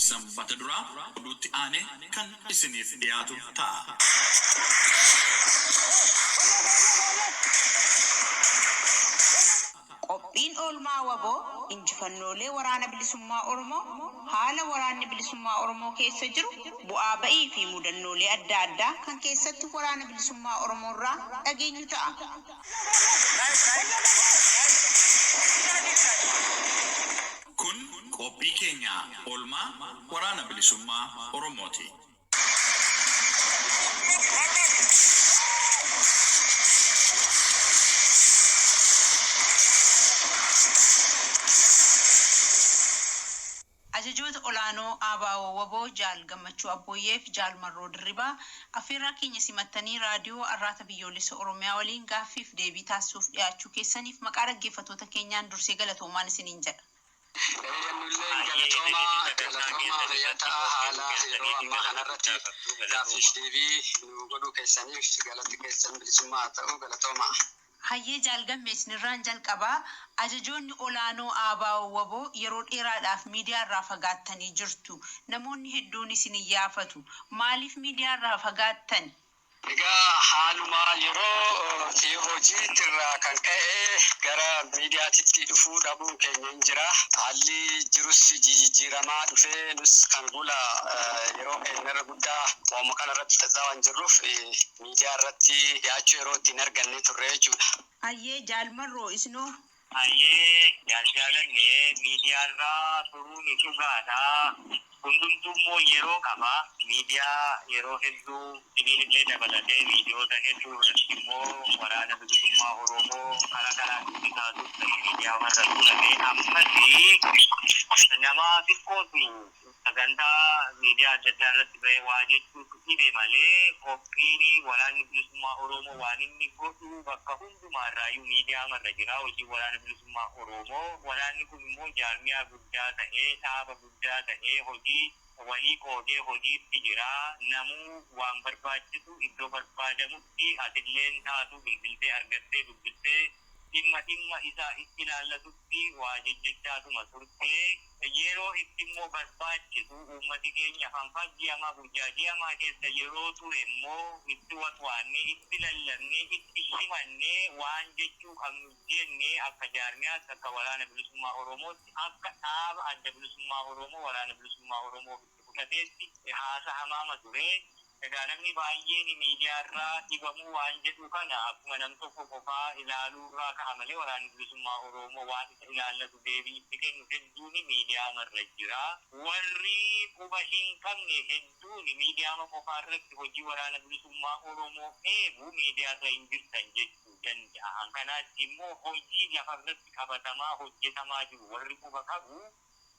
Sanbata Duraa oduutti aanee kan isiniif dhiyaatu ta'a. Qophiin Oolmaa wbo injifannoolee Waraana Bilisummaa Oromoo, haala Waraanni Bilisummaa Oromoo keessa jiru, bu'aa ba'ii fi mudannoolee adda addaa kan keessatti Waraana Bilisummaa Oromoo irraa dhageenyu ta'a. Kun qophii keenya Oolmaa Waraana Bilisummaa Oromooti. Ajajoota Olaanoo ABO-wbo Jaal Gammachuu Abbooyyee fi Jaal Marroo Dirribaa affeerraa keenya simattanii Raadiyoo Arraata Biyyoolessa Oromiyaa waliin gaaffiif deebii taasisuuf dhiyaachuu keessaniif maqaa dhaggeeffattoota keenyaan dursee galatoomaan isiniin jedha. Eeyyeen nulleen Hayyee galatoomaa isinisi sagantaa galatoomaa keessan fayyaa irratti ta'aa nu haala affeeruu yeroo keessaniifi ammaa galata kanarratti guddaa qabdu gaaffiif galatoomaa. deebii nu godhuu keessaniif galatti keessan bilisummaa haa ta'u galatoomaa. Hayyee Jaal Gammee isinirraan jalqaba. Ajajoonni olaanoo ABO-wbo yeroo dheeraadhaaf miidiyaarraa fagaattanii jirtu. Namoonni hedduun isin iyyaafatu. Maaliif miidiyaarraa fagaattan? Egaa haaluma yeroo fi hojiitirraa kan ka'e gara miidiyaatitti dhufuu dhabuun keenya hin jira. Haalli jirus jijijjiiramaa dhufee nus kan gula yeroo keenyarra guddaa waanuma kana irratti xaxaa waan jirruuf miidiyaa irratti dhiyaachuu yeroo itti hin arganne turre jechuudha. Hayyee Jaal Marroo isinoo? Hayyee Jaal Jaalanne miidiyaarraa turuun dhugaadha. Hundumtuu immoo yeroo qaba. Miidiyaa yeroo hedduu isiniinillee dabalatee miidiyoota hedduu irratti immoo Waraana Bilisummaa Oromoo karaa karaa dubbisaa turtan miidiyaa warra turame. Ammas nama xiqqootu sagantaa miidiyaa adda addaa irratti bahee waa jechuutu dhibe malee qophiin Waraanni Bilisummaa Oromoo waan inni godhu bakka hundumaa irraayyuu miidiyaama irra jira. Hojiin Waraana Bilisummaa Oromoo waraanni kun immoo jaarmiyaa guddaa ta'ee dhaaba guddaa ta'ee hojii walii qoodee hojiitti jira. Namuu waan barbaachisu iddoo barbaadamutti atilleen taatu bilbiltee argattee dubbistee dhimma dhimma isa ilaallatutti waa jejjechaatuma turte. Yeroo itti immoo barbaachisu uummati keenya fanfajjii hamaa burjaajii hamaa keessa yeroo ture immoo itti watwaannee, itti lallabnee, itti himannee waan jechuu qabnu jennee akka jaarmiyaatti, akka Waraana Bilisummaa Oromootti, akka dhaaba Adda Bilisummaa Oromoo Waraana Bilisummaa Oromoo ofitti fudhateetti haasahamaama ture. Egaa namni baay'een miidiyaa irraa dhibamuu waan jedhu kana akkuma nam tokko qofaa ilaaluu irraa ka'a malee Waraanni Bilisummaa Oroomoo waan isa ilaallatu deebii itti kennu hedduun miidiyaama irra jira. Warri quba hin qabne hedduun miidiyaama qofaa irratti hojii Waraana Bilisummaa Oromoo eegu miidiyaa irra hin jirtan jechuu danda'a. Kanaachi immoo hojii lafa irratti qabatamaa hojjetamaa jiru warri quba qabu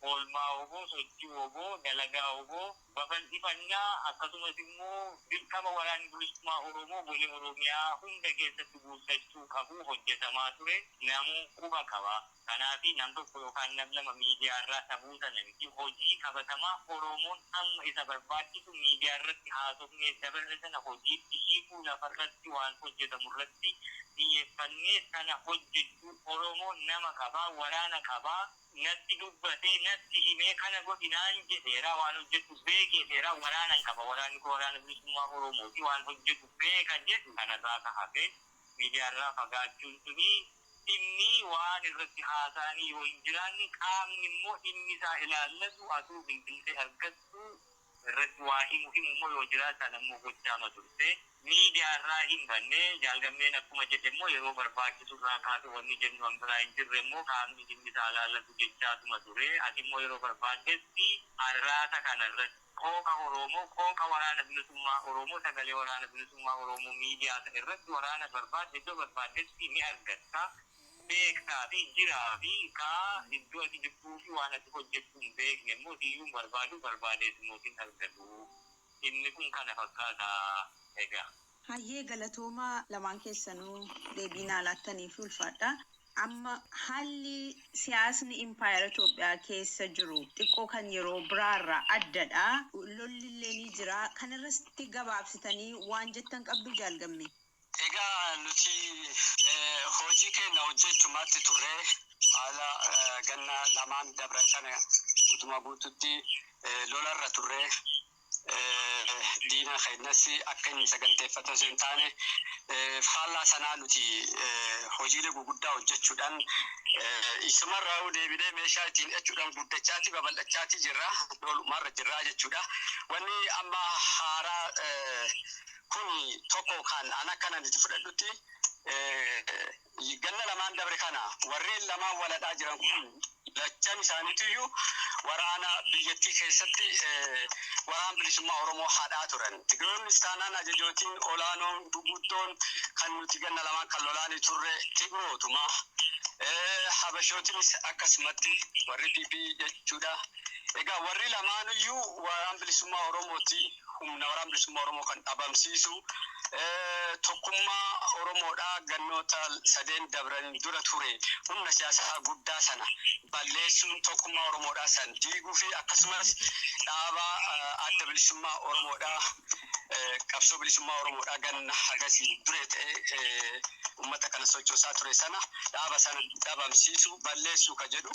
Oolmaa wbo, sochii wbo, dalagaa wbo, babal'ifannaa akkasumas immoo dirqama Waraanni Bilisummaa Oromoo golee Oromiyaa hunda keessatti guuttachuu qabu hojjetamaa ture namuu quba qaba. Kanaafi nam tokko yookaan nam lama miidiyaarraa dhabuu sana miti hojii qabatamaa Oromoon amma isa barbaachisu miidiyaarratti haasofnee dabarre sana hojiitti hiikuu lafarratti waan hojjetamurratti xiyyeeffannee sana hojjechuu Oromoon nama qaba, waraana qaba. Natti dubbatee, natti himee kana godhi naan jedheera, waan hojjedhu beekeeteera, waraanan qaba, waraanni koo Waraana Bilisummaa Oromooti, waan hojjetu beeka jedhu kanarraa ka hafe miidiyaarraa fagaachuun suni dhimmi waan irratti haasa'anii yoo hin jiraanne qaamni immoo dhimmi isaa ilaallatu atuu bilbiltee argattu irratti waa himu himu immoo yoo jiraate sana immoo gochaama turte. Miidiyaa irraa hin banne. Jaal Gammeen akkuma jedhe immoo yeroo barbaachisu irraa kaase wanni jennu an biraa hin jirre immoo qaamni dhimmi isaa ilaallatu jechaatuma ture. Ati immoo yeroo barbaaddetti arraata kana irratti qooqa Oroomoo, qooqa Waraana Bilisummaa Oromoo, sagalee Waraana Bilisummaa Oromoo miidiyaa ta'e irratti waraana barbaadde iddoo barbaaddetti ni argatta. Beektaa fi jiraa fi kaa iddoo ati jirtuu fi waan ati hojjettu hin beekne immoo siyyuu hin barbaadu, barbaadees immoo sin argatu. Dhimmi kun kana fakkaata egaa. Hayyee galatoomaa lamaan keessanuu deebii naa laattaniif ulfaadhaa. Amma haalli siyaasni impaayera Itoophiyaa keessa jiru xiqqoo kan yeroo biraarraa addadha. Lollillee ni jira. Kanarratti gabaabsitanii waan jettan qabduu Jaal Gammee? Egaa nuti hojii keenya hojjechumaatti turre. Haala ganna lamaan dabran kana guutumaa guututti Lolarra turree diina keenyas akka inni saganteeffatu osoo hin taane, faallaa sanaa nuti hojiilee gurguddaa hojjechuudhaan isumarraa deebinee meeshaa ittiin hidhachuudhaan guddachaati babal'achaati jirra, lolumarra jirra jechuudha. Wanni amma haaraa kun tokko kan an akkana nuti fudhadhutti, ganna lamaan dabre kana warreen lamaan waladhaa jiran kun lachan isaaniitiyyuu waraana biyyattii keessatti waraan bilisummaa Oromoo hadhaa turan. Tigiroonnis taanaan ajajootiin olaanoon guguddoon kan nuti ganna lamaan kan lolaanii turre Tigirootuma. Habashootinis akkasumatti warri PP jechuudha. Egaa warri lamaanuyyuu waraan bilisummaa Oromooti, humna waraan bilisummaa Oromoo kan dhabamsiisu, tokkummaa Oromoodhaa gannoota sadeen dabran dura ture humna siyaasaa guddaa sana balleessuun, tokkummaa Oromoodhaa san diiguu fi akkasumas dhaaba Adda Bilisummaa Oromoodhaa, qabsoo bilisummaa Oromoodhaa ganna hagasii dure ta'e uummata kana sochoosaa ture sana, dhaaba sana dhabamsiisuu, balleessuu ka jedhu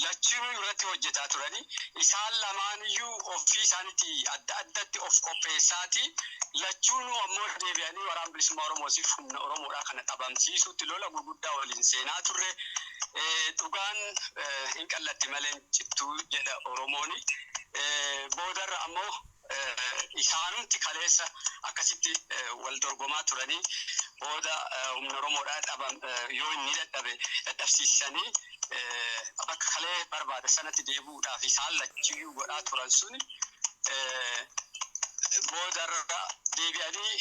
lachiinuu irratti hojjetaa turani. Isaan lamaaniyyuu ofii isaaniitti adda addatti of qopheessaati. Lachuunuu ammoo deebi'anii waraan bilisummaa Oromootiif humna Oromoodhaa kana dhabamsiisuutti lola gurguddaa waliin seenaa turre. Dhugaan hin qallatti malee cittuu jedha Oromooni. Boodarra ammoo isaanumti kaleessa akkasitti wal dorgomaa turanii booda humna Oromoodhaa dhabam yoo inni dadhabe dadhabsiisanii bakka kalee barbaada sanatti deebi'uudhaaf isaan lachiyyuu godhaa turan suni boodarra deebi'anii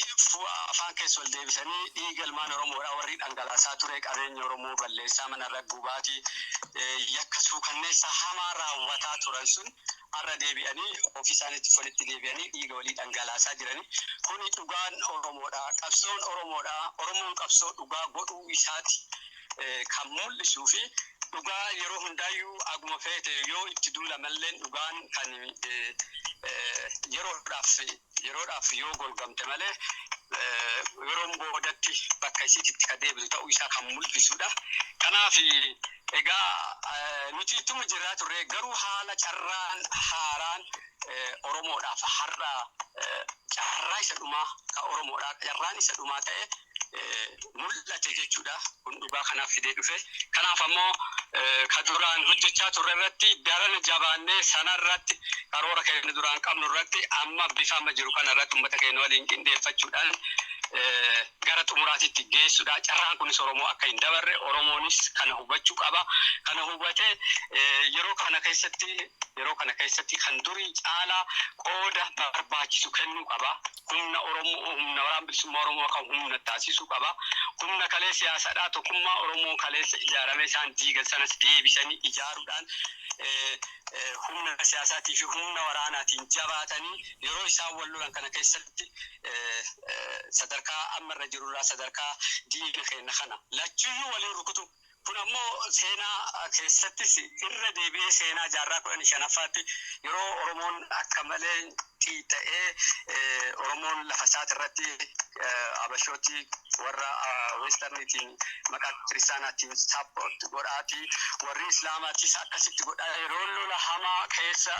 afaan keessa wal deebisanii dhiiga ilmaan Oromoodhaa warri dhangalaasaa ture, qabeenya Oromoo balleessaa, manarra gubaatii, yakka suukanneessa hamaa raawwataa turan sun har'a deebi'anii ofii isaaniitti walitti deebi'anii dhiiga walii dhangalaasaa jiranii. Kuni dhugaan Oromoodha. Qabsoon Oromoodha. Oromoon qabsoo dhugaa godhuu isaati kan mul'isuu fi dhugaa yeroo hundaayyuu aguma feete yoo itti duulamalleen dhugaan kan yeroodhaaf yoo golgamte malee yeroon boodatti bakka isiitti ka deebitu ta'uu isaa kan mul'isudha. Kanaaf egaa nuti ittuma jirraa turre, garuu haala carraan haaraan Oromoodhaaf har'a carraa isa dhumaa ka Oromoodhaa, carraan isa dhumaa ta'e mul'ate jechuudha. Kun dhugaa kanaaf fidee dhufe. Kanaaf ammoo ka duraan hojjechaa turre irratti daran jabaannee, sana irratti karoora keenya duraan qabnu irratti amma bifa amma jiru kana irratti uummata keenya waliin qindeeffachuudhaan gara xumuraatitti geessudha. Carraan kunis Oromoo akka hin dabarre Oromoonis kana hubachuu qaba. Kana hubatee yeroo kana keessatti kan durii caalaa qooda barbaachisu kennuu qaba. Humna Oromoo, humna waraan bilisummaa Oromoo kan humna taasisuu qaba. Humna kalee siyaasaadhaa, tokkummaa Oromoo kaleessa ijaarame isaan diigan sanas deebisanii ijaaruudhaan humna siyaasaatii fi humna waraanaatiin jabaatanii yeroo isaan wal lolan kana keessatti sadarkaa ammarra jirurraa sadarkaa diina keenya kana lachuyyuu waliin rukutu. Kun ammoo seenaa keessattis irra deebi'ee seenaa jaarraa 15ffaatti yeroo Oromoon akka malee xiixa'ee, Oromoon lafa isaati irratti Abashooti warra Westerniitiin maqaa kiristaanaatiin support godhaati, warri Islaamaatis akkasitti godhaa, yeroo lola hamaa keessa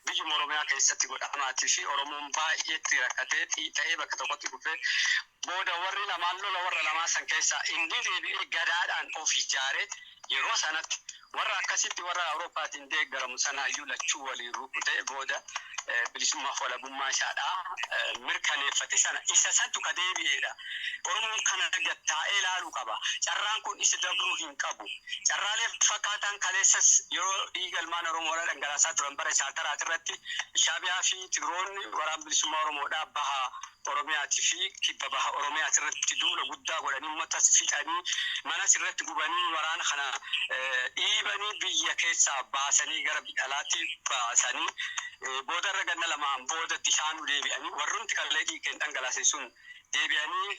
biyyuma Oromiyaa keessatti godhamaatii fi Oromoon baay'eetti rakkatee xiixa'ee bakka tokkotti dhufee, booda warri lamaan lola warra lamaa san keessaa inni deebi'ee gadaadhaan of ijaaree yeroo sanatti warra akkasitti warra Awurooppaatiin deeggaramu sanaayyuu lachuu waliin rukutee booda bilisummaaf walabummaa isaadhaa mirkaneeffate sana, isa santu ka deebi'eedha. Oromoon kana gattaa'ee ilaaluu qaba. Carraan kun isa dabruu hin qabu. Carraalee fakkaataan kaleessas yeroo dhiiga ilmaan Oromoodhaa dhangalaasaa turan bara chaartaraati irratti Shaabiyaa fi Tigiroonni waraan bilisummaa Oromoodhaa baha Oromiyaatii fi kibba baha Oromiyaati irratti duula guddaa godhanii, uummatas fixanii, manas irratti gubanii, waraana kana dhiibanii biyya keessaa baasanii gara alaatti baasanii, boodarra ganna lamaan boodatti isaanuu deebi'anii warrumti kallee dhiigeen dhangalaase sun deebi'anii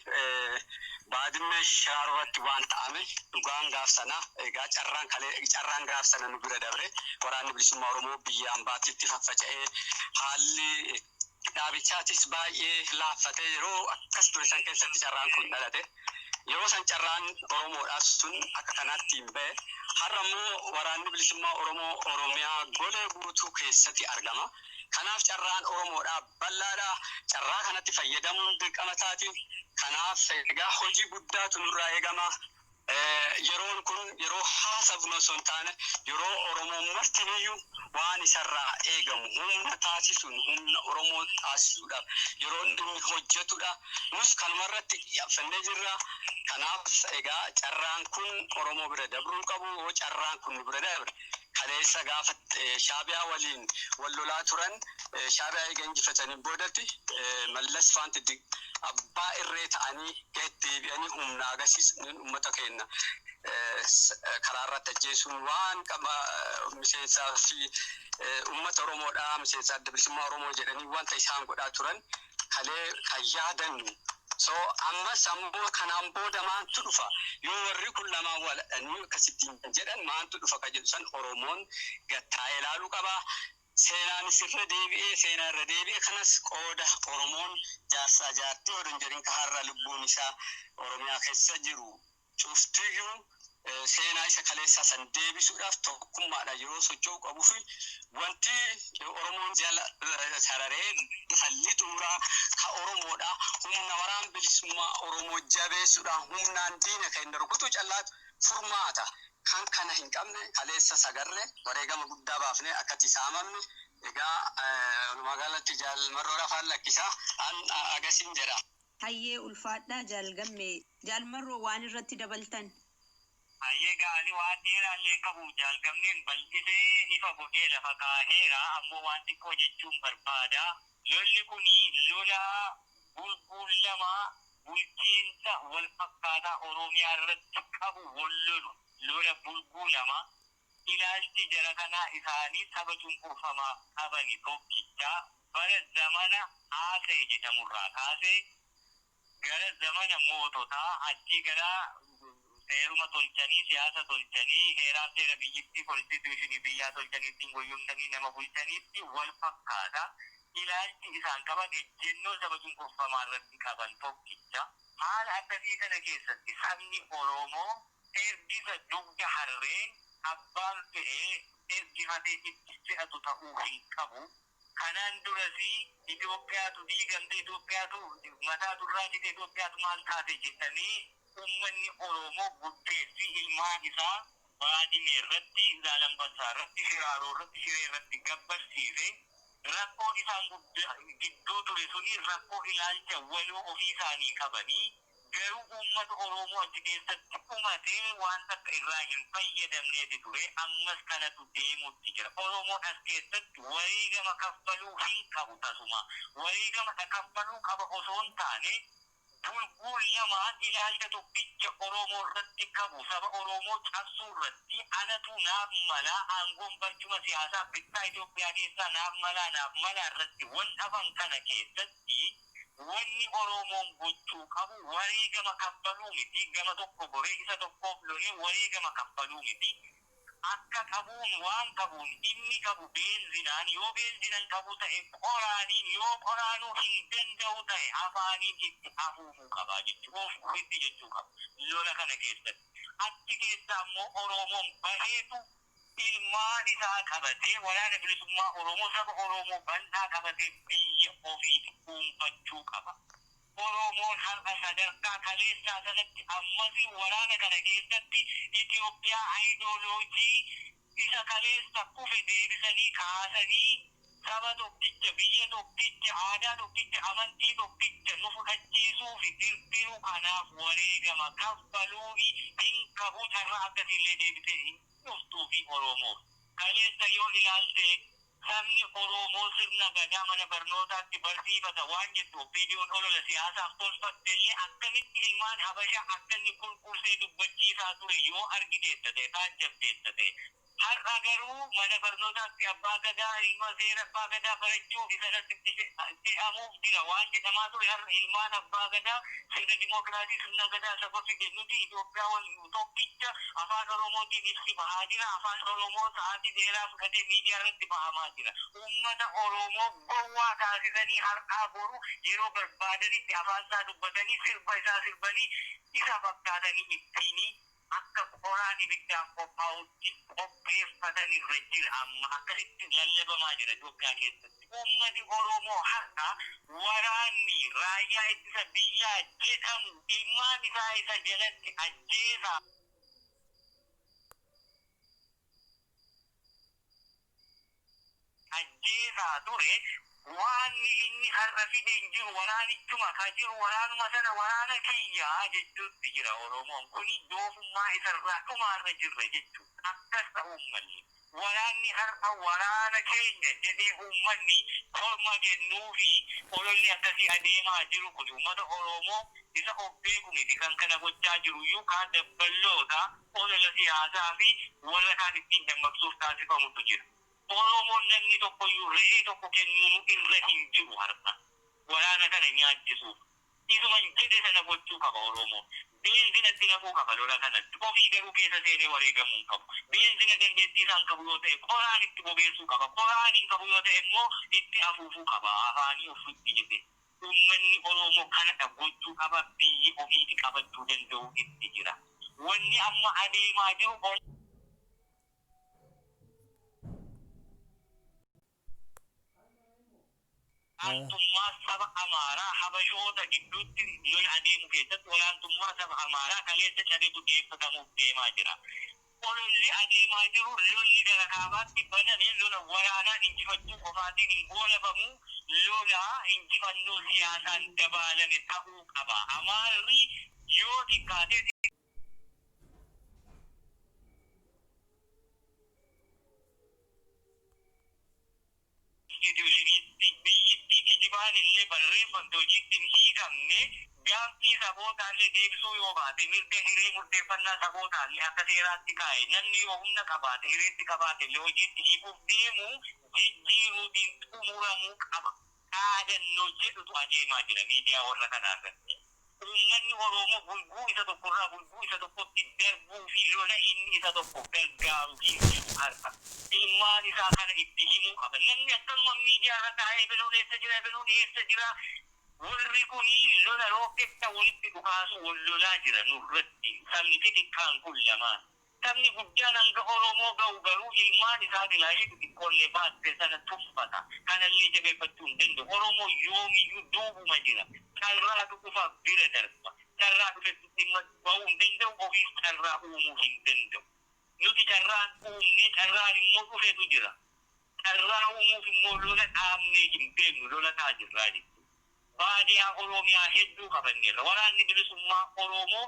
Baadimmee Shiraaroo irratti waan ta'ame dhugaan gaaf sana. Egaa carraan kalee, carraan gaaf sana nu bira dabre, waraanni bilisummaa Oromoo biyya ambaatitti faffaca'ee, haalli dhaabichaatis baay'ee laaffatee yeroo akkas ture san keessatti carraan kun dhalate. Yeroo san carraan Oromoodhaa sun akka kanaatti hin ba'e. Har'a immoo waraanni bilisummaa Oromoo Oromiyaa golee guutuu keessatti argama. Kanaaf carraan Oromoodhaa bal'aadha. Carraa kanatti fayyadamuun dirqama isaati. Kanaaf egaa hojii guddaatu nurraa eegama. Yeroon kun yeroo haasofnu osoo hin taane, yeroo Oromoon martiniyyuu waan isarraa eegamu humna taasisuun, humna Oromoo taasisuudhaaf yeroo inni hojjetudha. Nus kanumarratti xiyyeeffannee jirra. Kanaaf egaa carraan kun Oromoo bira dabruu qabu. Yoo carraan kun nu bira dabre, kaleessa gaafa Shaabiyaa waliin wal lolaa turan, Shaabiyaa eega injifatanii boodatti Mallas faanti abbaa irree ta'anii deebi'anii humna agarsiisuun uummata keenya karaa irratti ajjeesuun, waan qaba miseensaa fi uummata Oromoodhaa, miseensa Adda Bilisummaa Oromoo jedhanii wanta isaan godhaa turan kalee kan yaadannu. So ammas ammoo kanaan booda maantu dhufa? Yoo warri kun lamaan waladhanii akkasittiin jedhan, maantu dhufa ka jedhu san Oromoon gattaa'ee ilaaluu qaba. Seenaanis irra deebi'ee, seenaa irra deebi'ee kanas qooda Oromoon jaarsaa jaartii odoo hin jedhin, ka har'a lubbuun isaa Oromiyaa keessa jiru cuftiyyuu seenaa isa kaleessaa san deebisuudhaaf tokkummaadha yeroo socho'uu qabuu fi wanti Oromoon jala sararee falli xumuraa ka Oromoodha. Humna waraan bilisummaa Oromoo jabeessuudha. Humnaan diina keenya rukutuu callaatu furmaata. Kan kana hin qabne kaleessa sagarre wareegama guddaa baafnee akkatti saamamne. Egaa walumaa galatti jaalmarroodha afaan lakkisaa an agasiin jedha. Hayyee, ulfaadhaa jaalgamme. Jaalmarroo, waan irratti dabaltan. Hayyee, gaarii, waan dheeraa illee qabu jaalgamneen bal'isee ifa godhee lafa kaaheera, ammoo waan xiqqoo jechuun barbaada. Lolli kuni lola bulguun lama bulchiinsa wal fakkaataa Oromiyaa irratti qabu wal lolu. Lola bulguu lama, ilaalchi jara kanaa isaanii saba cunqurfamaa qabani tokkicha. Bara zamana Haasee jedhamurraa kaasee gara zamana moototaa, achii gara seeruma tolchanii, siyaasa tolchanii, heeraa seera biyyittii, constitution biyyaa tolchanii ittiin goyyomsanii nama bulchaniitti wal fakkaata. Ilaalchi isaan qaban, ejjennoo saba cunqurfamaa irratti qaban tokkicha. Haala akkasii kana keessatti sabni Oromoo ergisa dugda harreen abbaan fe'ee ergifatee itti fe'atu ta'uu hin qabu. Kanaan durasi Itoophiyaatu diigamte, Itoophiyaatu mataa durraa jedhe, Itoophiyaatu maal taate jedhanii uummanni Oromoo guddeessi ilmaan isaa Baadimee irratti, Zaalambarsaa irratti, Shiraaroo irratti, Shiree irratti gabbarsiise. Rakkoo isaan gidduu ture suni rakkoo ilaalcha waloo ofii isaanii qabanii, garuu uummata Oromoo achi keessatti dhumatee waan takka irraa hin fayyadamneeti ture. Ammas kanatu deemutti jira. Oromoon as keessatti wareegama kaffaluu hin qabu tasuma. Wareegama kaffaluu qaba osoo hin taane, bulguun lamaan ilaalcha tokkicha Oromoo irratti qabu, saba Oromoo cabsuu irratti, anatu naaf malaa, aangoon barcuma siyaasaa bittaa Itoophiyaa keessaa naaf malaa, naaf malaa irratti wal dhafan kana keessatti wanni Oromoon gochuu qabu wareegama kaffaluu miti. Gama tokko goree isa tokkoof lolee wareegama kaffaluu miti. Akka qabuun, waan qabuun, inni qabu beenzinaan, yoo beenzinan qabu ta'e qoraaniin, yoo qoraanuu hin danda'u ta'e afaaniin itti afuufuu qaba jechuu, of ofitti jechuu qaba lola kana keessatti. Achi keessa ammoo Oromoon baheetu ilmaan isaa qabatee, waraana bilisummaa Oromoo, saba Oromoo bal'aa qabatee biyya ofii dhuunfachuu qaba. Oromoon har'a sadarkaa kaleessaa sanatti ammas waraana kana keessatti Itoophiyaa ideology isa kaleessa kufe deebisanii kaasanii saba tokkicha, biyya tokkicha, aadaa tokkicha, amantii tokkicha nu fudhachiisuu fi dirdiruu kanaaf wareegama kaffaluuni hin qabu. Carraa akkasiillee deebisee hin dhuftuu fi Oromoof. Kaleessa yoo ilaalte, sabni Oromoo sirna gadaa mana barnootaatti barsiifata waan jettu viidiyoon olola siyaasaaf tolfatte illee, akkamitti ilmaan Habashaa akka inni qulqursee dubbachiisaa ture yoo argiteetta ta'e, taajjabdeetta ta'e. Har'a garuu mana barnootaatti abbaa gadaa ilma seera abbaa gadaa barachuuf sanatti fe'amuuf jira waan jedhamaa ture. Har'a ilmaan abbaa gadaa sirna dimookiraasii, sirna gadaa saba fide, nuti Itoophiyaa wal tokkicha afaan Oromootiin ibsi bahaa jira. Afaan Oromoo sa'aatii dheeraa fudhatee miidiyaa irratti bahamaa jira. Uummata Oromoo gowwaa taasisanii har'aa boru yeroo barbaadanitti afaan isaa dubbatanii, sirba isaa sirbanii, isa fakkaatanii ittiin akka qoraan ibiddaan qophaa'utti qopheeffatan irra jira. Amma akkasitti lallabamaa jira Itoophiyaa keessatti. Uummati Oromoo har'a waraanni raayyaa ittisa biyyaa jedhamu ilmaan isaa isa jalatti ajjeesaa ajjeesaa ture, waan inni har'a fide hin jiru. Waraanichuma ka jiru, waraanuma sana waraana kiyyaa jechuutti jira Oromoon. Kuni doofummaa isarraa dhumaarra jirra jechuudha. Akkas ta'uu malee waraanni har'a waraana keenya jedhee uummanni korma kennuu fi ololli akkasii adeemaa jiru kun uummata Oromoo isa of beeku miti. Kan kana gochaa jiru iyyuu kaan dabballoota olola siyaasaa fi warra kaan ittiin dammaqsuuf taasifamutu jira. Oromoon namni tokkoyyuu re'ee tokko kennuun irra hin jiru har'a. Waraana kana nyaachisuuf. Isuma jedhe sana gochuu qaba Oromoon. Beenzinatti naquu qaba lola kanatti. Ofii garuu keessa seenee wareegamuu hin qabu. Beenzina dandeettii isaan qabu yoo ta'e qoraan itti bobeessuu qaba. Qoraan hin qabu yoo ta'e immoo itti afuufuu qaba. Afaanii ofitti jedhe. Uummanni Oromoo kanadha gochuu qaba. Biyyi ofiiti qabachuu danda'u itti jira. Wanni amma adeemaa jiru olaantummaa saba Amaaraa Habashoota gidduutti lola adeemu keessatti olaantummaa saba Amaaraa kaleessa cabetu geeffatamuuf deemaa jira. Ololli adeemaa jiru, lolli gara kaabaatti baname lola waraanaan injifachuu qofaatiin hin goolabamu, lola injifannoo siyaasaan dabaalame ta'uu qaba. Amaarri yoo xiqqaatee institutioniitti biyyittii kijibaan illee barreeffamte hojiitti hin hiikamne, gaaffii sabootaallee deebisuu yoo baate, mirga hiree murteeffannaa sabootaallee akka seeraatti kaa'e, namni yoo humna qabaate hireetti qabaate illee hojiitti hiikuuf deemu jijjiiruutiin xumuramuu qaba. Dhaadannoo jedhutu adeemaa jira miidiyaa warra kanaa irratti. Uummanni Oromoo bulguu isa tokkorraa bulguu isa tokkotti darbuu fi lola inni isa tokko gargaaru hin jiru har'a. Ilmaan isaa kana itti himuu qaba. Namni akkanuma miidiyaa irra taa'ee ebeluun eessa jira, ebeluun eessa jira. Warri kuni lola rooketta walitti dhukaasu wal lolaa jira nurratti. Sabni xixiqqaan kun lamaan. Sabni guddaan hanga Oromoo ga'u garuu ilmaan isaa kilaashii xixiqqoollee baatte sana tuffata. Kanallee jabeeffachuu hin danda'u. Oromoo yoomiyyuu duubuma jira. Carraatu dhufa bira darba. Carraa dhufetti dhimma ba'uu hin danda'u, ofiis carraa uumuu hin danda'u. Nuti carraan uumne, carraan immoo dhufetu jira. Carraa uumuuf immoo lola dhaabnee hin beeknu, lola taa jirraa jechuudha. Baadiyaa Oromiyaa hedduu qabanneerra. Waraanni bilisummaa Oromoo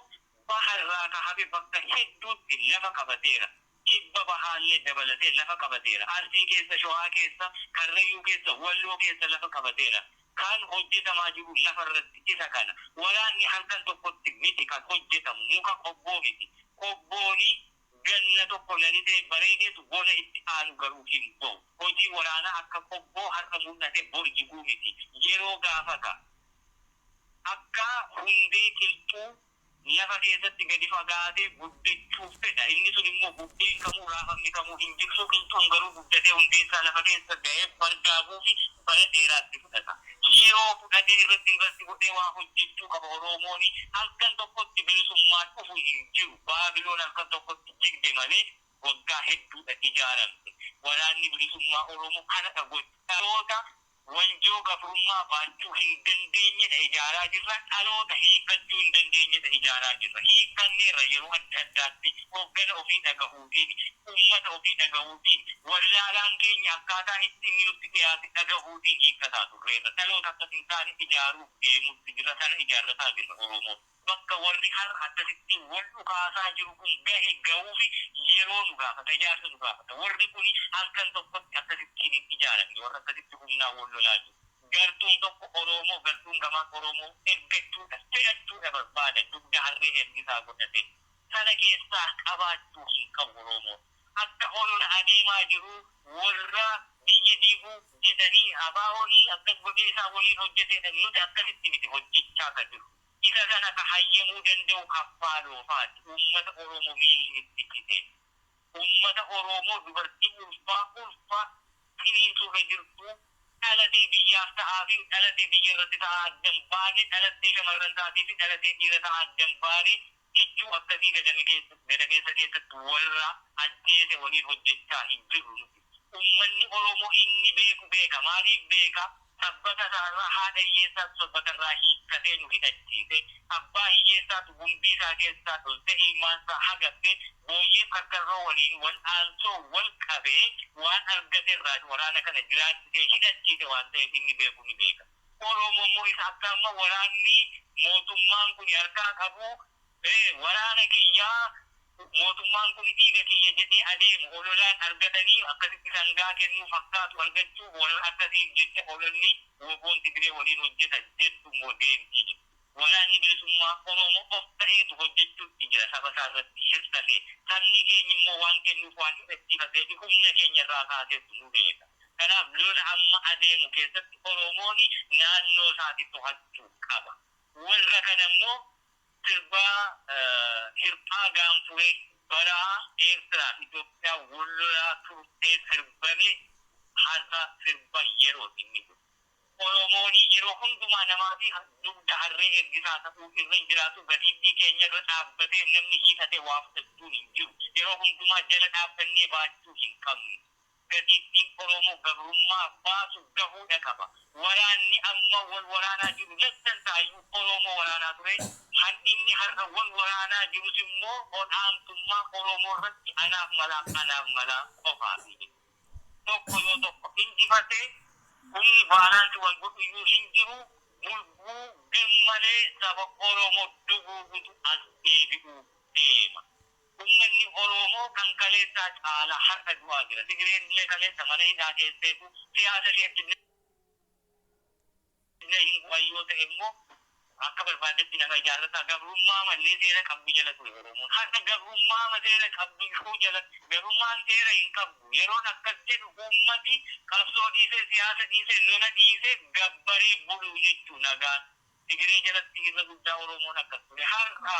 baharraa ka hafe bakka hedduutti lafa qabateera. Kibba bahaallee dabalatee lafa qabateera. Arsii keessa, Shawaa keessa, Karrayyuu keessa, Walloo keessa lafa qabateera. Kan hojjetamaa jiru lafarratti isa kana. Waraanni halkan tokkotti miti kan hojjetamu, muka qobboo miti. Qobbooni ganna tokko lalisee bareedeetu bona itti aanu garuu hin ba'u. Hojii waraanaa akka qobboo har'a mul'ate bor jiguu miti. Yeroo gaafata. Akka hundee qilxuu lafa keessatti gadi fagaatee guddachuuf fedha. Inni sun immoo bubbeen kamuu, raafamni kamuu hin jigsu. Qilxuun garuu guddatee hundeensaa lafa keessa ga'ee bargaaguu fi bara dheeraatti fudhata. Yeroo fudhatee irratti irratti godhee waa hojjechuu qaba Oromooni. Halkan tokkotti bilisummaan dhufu hin jiru. Baabiloon halkan tokkotti jigde malee waggaa hedduudha ijaaramte. Waraanni bilisummaa Oromoo kanadha gocha. Dhaloota wanjoo gabrummaa baachuu hin dandeenyedha ijaaraa jirra. Dhaloota hiikkachuu hin dandeenyedha ijaaraa jirra. Hiikkanneerra yeroo adda addaatti hoggana ofii dhagahuutiin, uummata ofii dhagahuutiin, wallaalaan keenya akkaataa itti inni nutti dhiyaate dhagahuutiin hiikkataa turreerra. Dhaloota akkas hin taane ijaaruuf deemutti jira, sana ijaarrataa jirra Oromoo. Bakka warri har'a akkasitti wal dhukaasaa jiru kun gahe gahuufi yeroo nu gaafata, ijaarsa nu gaafata. Warri kun halkan tokkotti akkasittiin hin ijaaramne, warra akkasitti humnaan wal lolaa jiru. Gartuun tokko Oromoo, gartuun gamaan Oromoo ergachuudha, fe'achuudha barbaada, dugda harree ergisaa godhate. Sana keessaa qabaachuu hin qabu Oromoon. Akka olola adeemaa jiru warra biyya diiguu jedhanii ABO'nii akkas godhee isaa waliin hojjeteedha, nuti akkasitti miti hojjechaa ka jiru. Isa kana ka hayyamuu danda'u Kaffaaloo faati. Uummata Oromoo miilli itti cite. Uummata Oromoo dubartii ulfaa ulfaa ciniinsuurra jirtu, dhalatee biyyaaf ta'aa fi dhalatee biyya irratti ta'aa addan baane, dhalattee shamarran taatii fi dhalatee dhiira ta'aa addan baane, kichuu akkasii gadameessa keessatti warra ajjeese waliin hojjechaa hin jirru nuti. Uummanni Oromoo inni beeku beeka. Maaliif beeka? Sabbata isaarraa haadha hiyyeessaatu sabbata irraa hiikkatee nu hidhachiise. Abbaa hiyyeessaatu gumbii isaa keessaa toltee ilmaan isaa hagatte, booyyeef karkarroo waliin wal aansoo wal qabee waan argate irraa waraana kana jiraachisee hidhachiise waan ta'eef inni beeku ni beeka. Oromoo immoo isa akka amma waraanni mootummaan kun harkaa qabu waraana kiyyaa, mootummaan kun dhiiga kiyya jedhee adeemu ololaan argatanii akkasitti sangaa kennuu fakkaatu argachuu warra akkasiif jecha ololli WBOn Tigiree waliin hojjeta jettu immoo deemtii jedhu. Waraanni Bilisummaa Oromoo of ta'eetu hojjechuutti jira saba isaa irratti hir'ate. Sabni keenya immoo waan kennuuf waan hidhachiifatee fi humna keenya irraa kaaseetu nu beeka. Kanaaf lola amma adeemu keessatti Oromoon naannoo isaatti to'achuu qaba. Warra kana immoo sirbaa Hirphaa Gaanfuree bara Eertiraa fi Itoophiyaa wal lolaa turtee sirbame har'a sirba yerooti inni kun. Oromoon yeroo hundumaa namaa fi dugda harree ergisaa ta'uu irra hin jiraatu. Gatiittii keenya irra dhaabbatee namni hiixatee waa fudhachuun hin jiru. Yeroo hundumaa jala dhaabbannee baachuu hin qabnu. Gatiittiin Oromoo gabrummaa baasu gahuudha qaba. Waraanni amma wal waraanaa jiru lattan taayyuu Oromoo waraanaa ture. Han inni har'a wal waraanaa jirus immoo ol'aantummaa Oromoo irratti anaaf malaa, anaaf malaa qofaafi. Tokko yoo tokko injifate humni balance wal godhu iyyuu hin jiru. Bulguu garmalee saba Oromoo duguugutu as deebi'uu deema. Uummanni Oromoo kan kaleessaa caalaa har'a du'aa jira. Tigireen illee kaleessa mana hidhaa keesseetu siyaasa isheetti illee hin bu'an yoo ta'e immoo akka barbaadetti nama ijaarrataa gabrummaa malee seera qabdu jala ture Oromoon. Har'a gabrummaa seera qabdu iyyuu jala, gabrummaan seera hin qabdu. Yeroon akkas jedhu uummati qabsoo dhiisee, siyaasa dhiisee, lola dhiisee gabbaree buluu jechuu nagaan. Tigiree jalatti irra guddaa Oromoon akkas ture. Har'a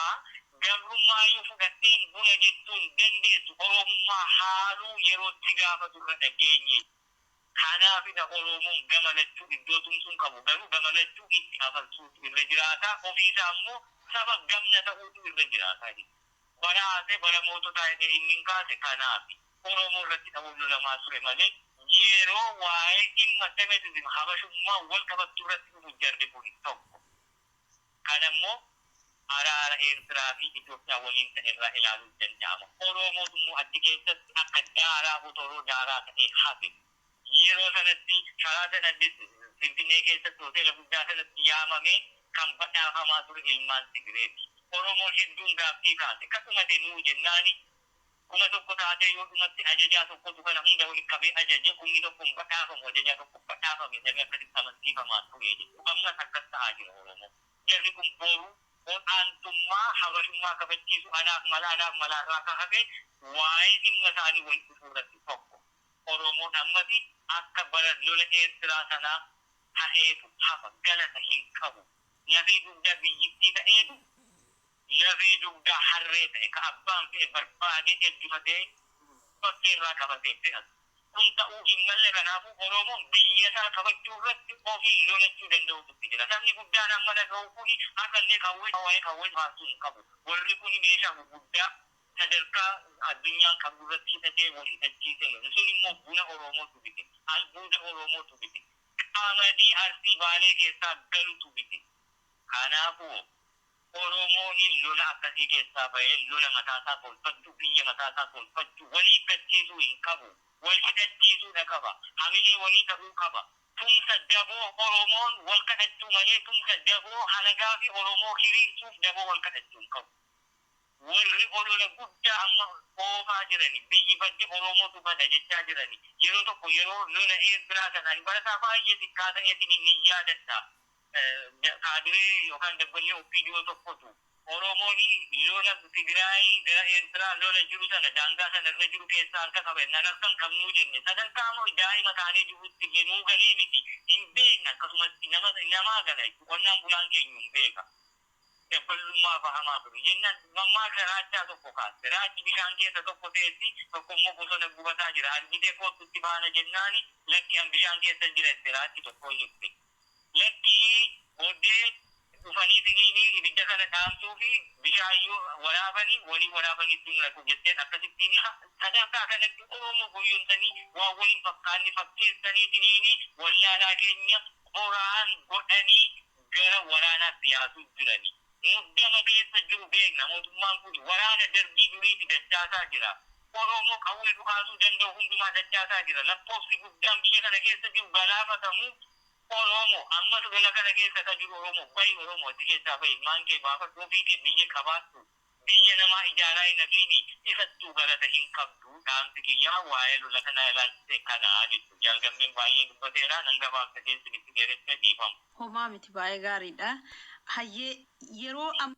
gabrummaa yoo fudhatteen bula jechuun dandeessu, Oromummaa haaluu yerootti gaafatu irra dhageenye. Kanaafidha Oromoon gama lachuu iddoo tumsuun qabu, garuu gama lachuu itti afarsuutu irra jiraata. Ofiisaa immoo saba gamna ta'uutu irra jiraata. Bara haasee bara moototaa jedhee inni hin kaase kanaafi. Oromoo irratti dhabuun lolamaa ture malee yeroo waa'ee dhimma Semitism, habashummaa wal qabattuu irratti dhufu jarri kun tokko. Kana immoo araara Eertiraa fi Itoophiyaa waliin ta'e irraa ilaaluun danda'ama. Oromootu immoo achi keessatti akka daaraa otoroo daaraa ta'ee hafe. Yeroo sanatti Sheraton Addis Finfinnee keessatti hoteela guddaa sanatti yaamamee kan badhaafamaa ture ilmaan Tigireeti. Oromoon hedduun gaaffii kaase. Ka dhumate nuu jennaani 1000 taatee yoo dhumatti ajajaa tokkotu kana hunda walitti qabee ajaje, humni tokko hin badhaafamu, ajajaa tokko badhaafame jedhamee akkasitti amansiifamaa ture jechuudha. Ammas akkas ta'aa jira Oromoo. Jarri kun boru ol'aantummaa habashummaa kabachiisu anaaf mala, anaaf malaa irraa ka hafe waa'ee dhimma isaanii wal dhufuu irratti tokko. Oromoon ammasi akka bara lola Eertiraa sanaa ta'eetu hafa, galata hin qabu. Lafee dugdaa biyyittii ta'eetu lafee dugdaa harree ta'e, ka abbaan fe'e barbaadee ergifatee bakkee irraa qabatee fe'atu. Kun ta'uu hin malle. Kanaafuu Oromoon biyya isaa qabachuu irratti ofii lolachuu danda'utu itti jira. Sabni guddaan amma dhaga'u kuni har'allee qawwee waa'ee qawwee faarsuu hin qabu. Warri kuni meeshaa gurguddaa sadarkaa addunyaan qabdu irratti hidhatee wal hidhachiisee lola. Sun immoo buna Oromootu bite. Albuuda Oromootu bite. Qamadii Arsii Baalee keessaa galutu bite. Kanaafuu Oromoon lola akkasii keessaa bahee lola mataasaa tolfachuu, biyya mataasaa tolfachuu, walii hiikkachiisuu hin qabu. Wal hidhachiisuudha qaba. Hamilee walii ta'uu qaba. Tumsa daboo Oromoon wal kadhachuu malee tumsa daboo halagaa fi Oromoo hiriirsuuf daboo wal kadhachuu hin qabu. Warri olola guddaa amma oofaa jirani, biyyi badde, Oromootu bada jechaa jirani. Yeroo tokko yeroo lola Eertiraa sana ani barataa baay'ee xiqqaa ta'eetiin ni yaadadha. Kaadiree yookaan dabballee OPDO tokkotu Oromoon lola Tigraay gara Eertiraa lola jiru sana daangaa sana irra jiru keessaa harka qaba jennaan harka hin qabnuu jenne. Sadarkaa immoo daa'ima taanee jirutti nuu galee miti hin beekna, akkasumas nama namaa gala jechuudha. Qonnaan bulaan keenya hin beeka. Dabbalummaa bahamaa ture jennaan mammaaksa raachaa tokko kaaste. Raachi bishaan keessa tokko teessi, tokko immoo bosona gubataa jira. Argitee koottutti baana jennaani, lakki an bishaan keessa jira jette raachi tokko jette. Lakki booddee dhufanii siniinii ibidda kana dhaamsuu fi bishaan yoo waraabanii walii waraabanii ittiin naqu jetteen. Akkasittiin sadarkaa kanatti Oromoo goyyomsanii waan waliin fakkaanni fakkeessanii siniinii wallaalaa keenya qoraan godhanii gara waraanaatti yaasuu jirani. Muddama keessa jiru beekna. Mootummaan kun waraana darbii duriiti dachaasaa jira. Oromoo qawwee dhukaasuu danda'u hundumaa dachaasaa jira. Lakkoofsi guddaan biyya kana keessa jiru galaafatamu Oromoo. Ammas lola kana keessa ka jiru Oromoo. Bahi Oromoo, achi keessaa bahi. Ilmaan kee baafadhu, ofii kee biyya qabaadhu. Biyya namaa ijaaraa hin hafiini, isattuu galata hin qabdu. Dhaamsi kiyyaa waa'ee lola kanaa ilaalchise kanaa jechuudha. Jaalgammeen baay'ee dubbateera, nan gabaabsa, keessanitti dheeressee, dhiifamu. Homaa miti, baay'ee gaariidha. Hayyee, yeroo amma